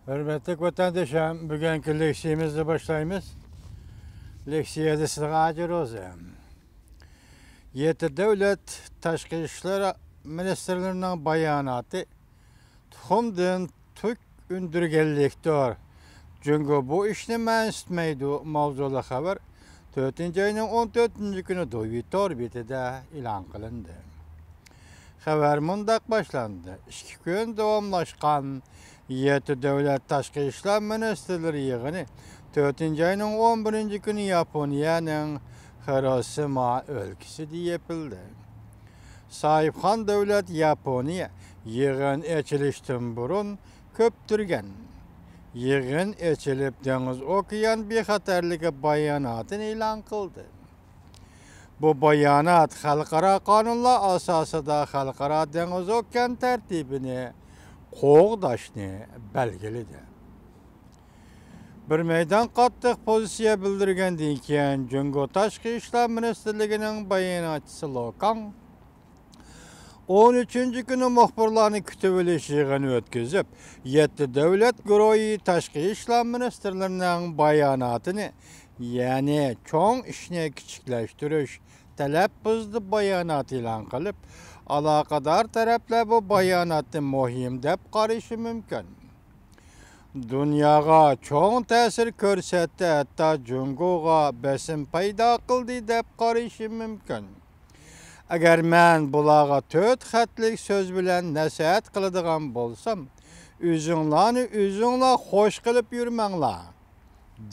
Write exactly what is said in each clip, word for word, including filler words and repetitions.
ھۆرمەتلىك ۋەتەندىشىم، بۈگۈنكى لېكسىيىمىزنى باشلايمىز. لېكسىيەدە سىزغا ھاجى روزى. يەتتە دۆلەت تاشقى ئىشلار مىنىستىرلىرىنىڭ باياناتى تۇخۇمدىن تۈك ئۈندۈرگەنلىكتۇر. جۇڭگو بۇ ئىشنى مەنسىتمەيدۇ ماۋزۇلۇق خەۋەر تۆتىنچى ئاينىڭ ئون تۆتىنچى كۈنى دوۋى تور بېتىدە ئېلان قىلىندى. خەۋەر مۇنداق باشلاندى: ئىككى كۈن داۋاملاشقان يەتتە دۆلەت تاشقى ئىشلار مىنىستىرلىرى يىغىنى تۆتىنچى ئاينىڭ ئون بىرىنچى كۈنى ياپونىيەنىڭ خىروشىما ئۆلكىسىدە يېپىلدى. ساھىبخان دۆلەت ياپونىيە يىغىن ئېچىلىشتىن بۇرۇن كۆپتۈرگەن يىغىن ئېچىلىپ، دېڭىز ئوكيان بىخەتەرلىكى باياناتىنى ئېلان قىلدى. بۇ بايانات خەلقئارا قانۇنلار ئاساسىدا خەلقئارا دېڭىز ئوكيان تەرتىپىنى قوغداشنى بەلگىلىدى. بىر مەيدان قاتتىق پوزىتسىيە بىلدۈرگەندىن كېيىن، جۇڭگو تاشقى ئىشلار مىنىستىرلىكىنىڭ باياناتچىسى لو كاڭ ئون ئۈچىنچى كۈنى مۇخبىرلارنى كۈتۈۋېلىش يىغىنى ئۆتكۈزۈپ، يەتتە دۆلەت گۇرۇھى تاشقى ئىشلار مىنىستىرلىرىنىڭ باياناتىنى، يەنى چوڭ ئىشنى كىچىكلەشتۈرۈش تەلەپپۇزدا بايانات ئېلان قىلىپ، ئالاقىدار تەرەپلەر بۇ باياناتنى مۇھىم دەپ قارىشى مۇمكىن. دۇنياغا چوڭ تەسىر كۆرسەتتى، ھەتتا جۇڭگوغا بېسىم پەيدا قىلدى دەپ قارىشى مۇمكىن. ئەگەر مەن بۇلارغا تۆت خەتلىك سۆز بىلەن نەسىھەت قىلىدىغان بولسام، ئۆزۈڭلارنى ئۆزۈڭلار خوش قىلىپ يۈرمەڭلار،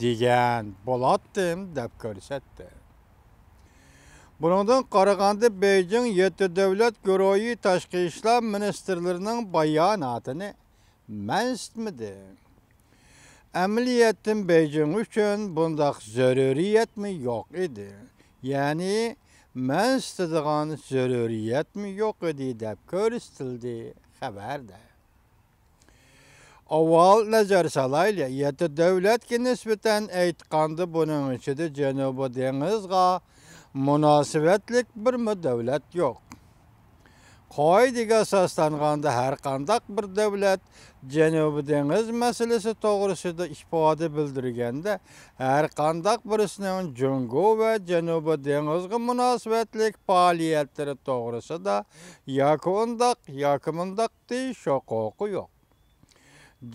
دېگەن بولاتتىم، دەپ كۆرسەتتى. بۇنىڭدىن قارىغاندا، بېيجىڭ يەتتە دۆلەت گۇرۇھى تاشقى ئىشلار مىنىستىرلىرىنىڭ باياناتىنى مەنسىتمىدى. ئەمەلىيەتتىن بېيجىڭ ئۈچۈن بۇنداق زۆرۈرىيەتمۇ يوق ئىدى. يەنى مەنسىتىدىغان زۆرۈرىيەتمۇ يوق ئىدى، دەپ كۆرسىتىلدى خەۋەردە. ئاۋۋال نەزەر سالايلى، يەتتە دۆلەتكە نىسبەتەن ئېيتقاندا، بۇنىڭ ئىچىدە جەنۇبىي دېڭىزغا مۇناسىۋەتلىك بىرمۇ دۆلەت يوق. قائىدىگە ئاساسلانغاندا، ھەرقانداق بىر دۆلەت جەنۇبىي دېڭىز مەسىلىسى توغرىسىدا ئىپادە بىلدۈرگەندە، ھەرقانداق بىرسىنىڭ جۇڭگو ۋە جەنۇبىي دېڭىزغا مۇناسىۋەتلىك پائالىيەتلىرى توغرىسىدا ياكى ئۇنداق، ياكى مۇنداق دېيىش ھوقۇقى يوق.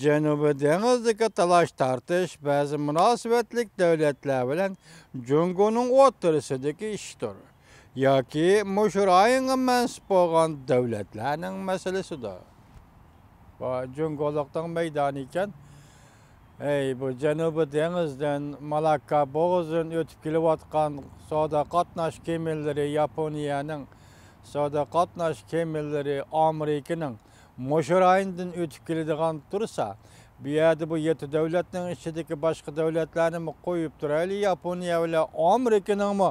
جەنۇبىي دېڭىزدىكى تالاش-تارتىش بەزى مۇناسىۋەتلىك دۆلەتلەر بىلەن جۇڭگونىڭ ئوتتۇرىسىدىكى ئىشتۇر ياكى مۇشۇ رايونغا مەنسۇپ بولغان دۆلەتلەرنىڭ مەسىلىسىدۇر. بۇ جۇڭگولۇقنىڭ مەيدانى ئىكەن. ئەي، بۇ جەنۇبىي دېڭىزدىن، مالاككا بوغۇزىدىن ئۆتۈپ كېلىۋاتقان سودا قاتناش كېمىلىرى، ياپونىيەنىڭ سودا قاتناش كېمىلىرى ئامېرىكىنىڭ مۇشۇ رايوندىن ئۆتۈپ كېلىدىغان تۇرسا، بۇ يەردە بۇ يەتتە دۆلەتنىڭ ئىچىدىكى باشقا دۆلەتلەرنىمۇ قويۇپ تۇرايلى، ياپونىيە بىلەن ئامېرىكىنىڭمۇ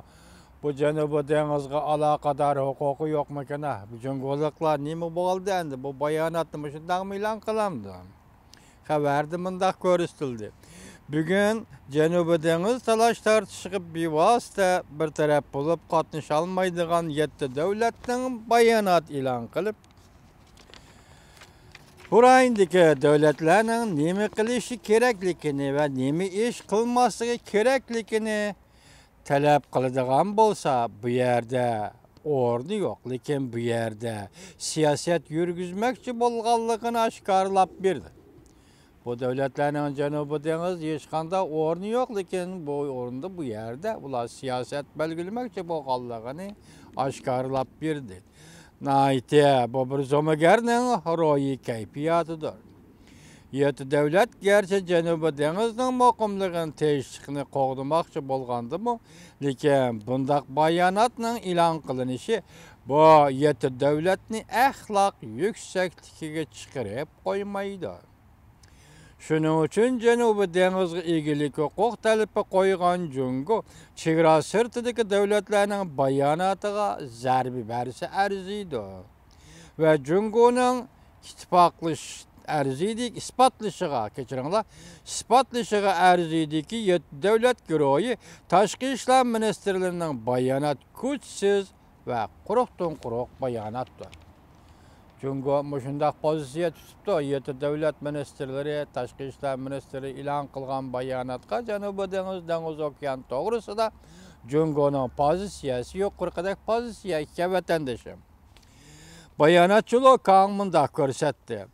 بۇ جەنۇبىي دېڭىزغا ئالاقىدار ھوقۇقى يوقمىكىن؟ ھە، بۇ جۇڭگولۇقلار نېمە بولدى ئەمدى؟ بۇ باياناتنى مۇشۇنداقمۇ ئېلان قىلامدۇ؟ خەۋەردە مۇنداق كۆرسىتىلدى: بۈگۈن جەنۇبىي دېڭىز تالاش-تارتىشىغا بىۋاسىتە بىر تەرەپ بولۇپ قاتنىشالمايدىغان يەتتە دۆلەتنىڭ بايانات ئېلان قىلىپ، بۇ رايوندىكى دۆلەتلەرنىڭ نېمە قىلىشى كېرەكلىكىنى ۋە نېمە ئىش قىلماسلىقى كېرەكلىكىنى تەلەپ قىلىدىغان بولسا، بۇ يەردە ئورنى يوق، لېكىن بۇ يەردە سىياسەت يۈرگۈزمەكچى بولغانلىقىنى ئاشكارىلاپ بېرىدۇ. بۇ دۆلەتلەرنىڭ جەنۇبىي دېڭىز ھېچقانداق ئورنى يوق، لېكىن بۇ ئورۇندا، بۇ يەردە ئۇلار سىياسەت بەلگىلىمەكچى بولغانلىقىنى ئاشكارىلاپ بېرىدۇ. ناھايىتى بۇ بىر زومىگەرنىڭ روھىي كەيپىياتىدۇر. يەتتە دۆلەت گەرچە جەنۇبىي دېڭىزنىڭ مۇقىملىقىنى، تىنچلىقىنى قوغدىماقچى بولغاندىمۇ، لېكىن بۇنداق باياناتنىڭ ئېلان قىلىنىشى بۇ يەتتە دۆلەتنى ئەخلاق يۈكسەكلىكىگە چىقىرىپ قويمايدۇ. شۇنىڭ ئۈچۈن جەنۇبىي دېڭىزغا ئىگىلىك ھوقۇق تەلىپى قويغان جۇڭگو چېگرا سىرتىدىكى دۆلەتلەرنىڭ باياناتىغا زەربە بەرسە ئەرزىيدۇ ۋە جۇڭگونىڭ ئىتتىپاقلىش ئەرزىيدىكى، ئىسپاتلىشىغا، كەچۈرۈڭلار، ئىسپاتلىشىغا ئەرزىيدىكى يەتتە دۆلەت گۇرۇھى تاشقى ئىشلار مىنىستىرلىرىنىڭ بايانات كۈچسىز ۋە قۇرۇقتىن قۇرۇق باياناتتۇر. جۇڭگو مۇشۇنداق پوزىتسىيە تۇتۇپتۇ. يەتتە دۆلەت مىنىستىرلىرى، تاشقى ئىشلار مىنىستىرى ئېلان قىلغان باياناتقا جەنۇبىي دېڭىز، دېڭىز ئوكيان توغرىسىدا جۇڭگونىڭ پوزىتسىيەسى يۇقىرىقىدەك پوزىتسىيە ئىكەن، ۋەتەندىشىم. باياناتچى لو كاڭ مۇنداق كۆرسەتتى.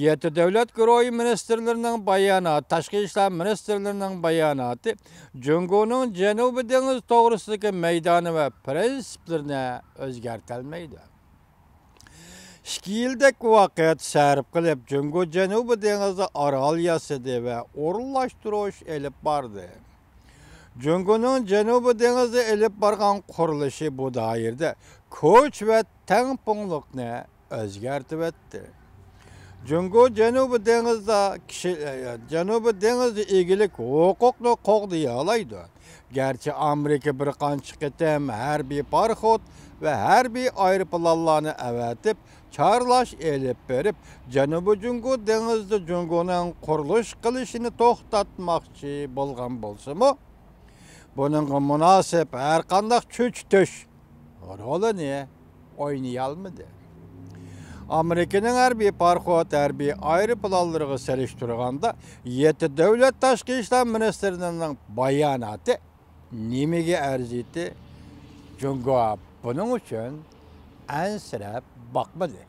يەتتە دۆلەت گۇرۇھى مىنىستىرلىرىنىڭ باياناتى، تاشقى ئىشلار مىنىستىرلىرىنىڭ باياناتى جۇڭگونىڭ جەنۇبىي دېڭىز توغرىسىدىكى مەيدانى ۋە پىرىنسىپلىرىنى ئۆزگەرتەلمەيدۇ. ئىككى يىلدەك ۋاقىت سەرپ قىلىپ، جۇڭگو جەنۇبىي دېڭىزدا ئارال ياسىدى ۋە ئورۇنلاشتۇرۇش ئېلىپ باردى. جۇڭگونىڭ جەنۇبىي دېڭىزدا ئېلىپ بارغان قۇرۇلۇشى بۇ دائىرىدە كۈچ ۋە تەڭپۇڭلۇقنى ئۆزگەرتىۋەتتى. جۇڭگو جەنۇبىي دېڭىزدا كىشى، جەنۇبىي دېڭىزدا ئىگىلىك ھوقۇقنى قوغدىيالايدۇ. گەرچە ئامېرىكا بىر قانچە قېتىم ھەربىي پاراخوت ۋە ھەربىي ئايروپىلانلارنى ئەۋەتىپ، چارلاش ئېلىپ بېرىپ، جەنۇبىي جۇڭگو دېڭىزىدا جۇڭگونىڭ قۇرۇلۇش قىلىشىنى توختاتماقچى بولغان بولسىمۇ، بۇنىڭغا مۇناسىپ ھەرقانداق چۆچۈتۈش رولىنى ئوينىيالمىدى. ئامېرىكىنىڭ ھەربىي پاراخوت، ھەربىي ئايروپىلانلىرىغا سېلىشتۇرغاندا، يەتتە دۆلەت تاشقى ئىشلار مىنىستىرلىرىنىڭ باياناتى نېمىگە ئەرزىيتتى؟ جۇڭگو بۇنىڭ ئۈچۈن ئەنسىرەپ باقمىدى.